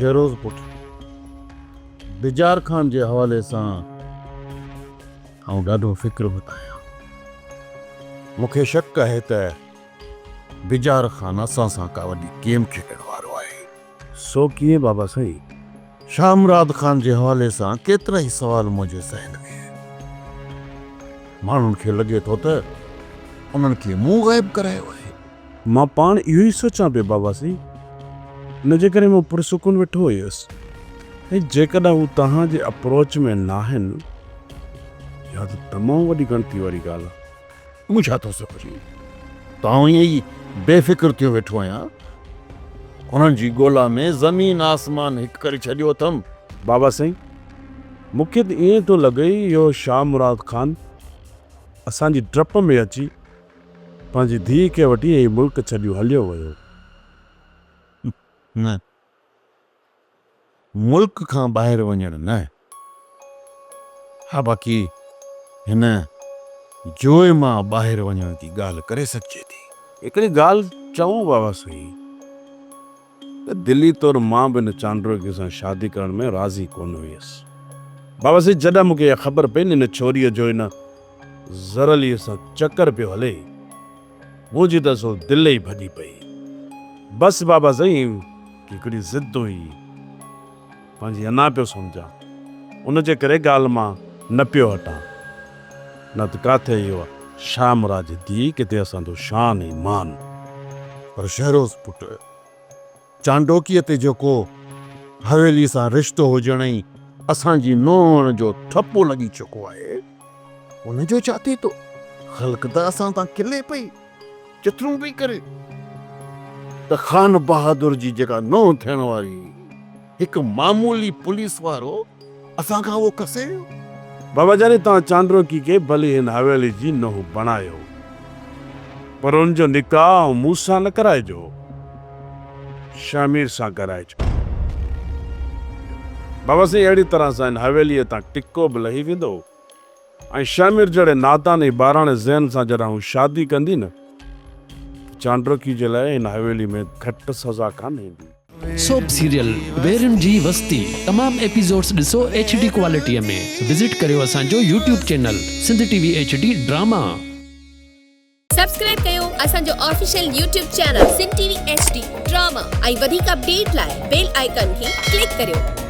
شهروز پٽ، بجار خان جي حوالي سان آئون ڏاڍو فڪرمند آهيان. مون کي شڪ آهي ته بجار خان اسان سان ڪا وڏي گيم کيڏڻ وارو آهي. سو ڪيئن بابا سائين؟ شاهه مراد خان جي حوالي سان ڪيترائي سوال منهنجي ذهن ۾ آهن. ماڻهن کي لڳي ٿو ته انهن کي مون غائب ڪرايو آهي. مان پاڻ اهو ئي سوچان پيو بابا سائين. ان جي ڪري مان پرسڪون ويٺو هيس. ۽ جيڪڏهن هو توهان جي اپروچ ۾ ناهن اها ته تمام وڏي ڳڻتي واري ڳالهه آهي. تون ڇا ٿو سوچين ته آئون ائين ئي بي فڪر ٿيو ويٺو آهيان؟ انهن جي ڳولا ۾ زمين آسمان هڪ ڪري ڇڏيو اٿم. بابا سائين، مون کي ته ائين ٿو لڳي اهو شاهه مراد خان اسان جي ڊپ ۾ اچي پنهنجي ڌيء کي وٺي ۽ ملڪ ڇڏيون هليو ويو. نه، ملڪ کان ٻاهر وڃڻ نه. ها باقي هن جوء مان ٻاهر وڃڻ جي ڳالهه ڪري سگهجي ٿي. هڪڙي ڳالهه چوان بابا سائين ته دلي طور مان به هن چانڊوڪي سان شادي ڪرڻ ۾ راضي ڪونه هيس. بابا سائين جڏهن مون کي اها خبر پئي نه هن ڇوريء جو هن زرعليء سان چڪر پيو هلي. منهنجي ته سو دل ئي ڀڄي پئي. بس بابا سائين هڪڙي ضد هئي. پنهنجي انا پيو سمجهان. ان جي ڪري ڳالهه مان نه پيو هٽان. نه ته ڪاٿي اهو شاهه مراد جي ڌيء ڪٿي اسان جو شان ۽ مان. پر شهروز پٽ چانڊوڪيء تي جيڪو حويلي سان رشتو هجڻ ۽ اسان جي نونهن جو ٺپو لڳي چڪو آهي، ان جو ڇا ٿئي ٿو؟ خلق ته اسان تان کلي پئي، چٿرون پئي ڪري ته خان بهادر جي جيڪا نونهن ٿيڻ واري هئي، هڪ معمولي پوليس وارو اسان کان اهو کسي ويو. بابا جاني توهان چانڊروڪي کي ڀلي هن حويلي جي نونهن بڻايو پر ان جو نڪاح مون سان نه ڪرائجو شهمير سان ڪرائجو. بابا سائين اهڙي طرح سان هن حويليء تان ٽڪو به لهي ويندو. ۽ شهمير جهڙي نادان ۽ ٻاراڻي ذهن سان جڏهن هو شادي ڪندي نه ته چانڊوڪي جي لاء هن حويلي ۾ گهٽ سزا ڪانه ايندي. سوپ سيريل ويرين جي وستي تمام ايپيسوڊس ڏسو ايڇ ڊي ڪوالٽي ۾ وزٽ ڪريو اسان جو YouTube channel Sindh T V H D drama. Subscribe ڪيو اسان جو official YouTube channel Sindh T V H D drama ۽ وڌيڪ اپڊيٽ لاء بيل آئيڪان کي ڪلڪ ڪريو.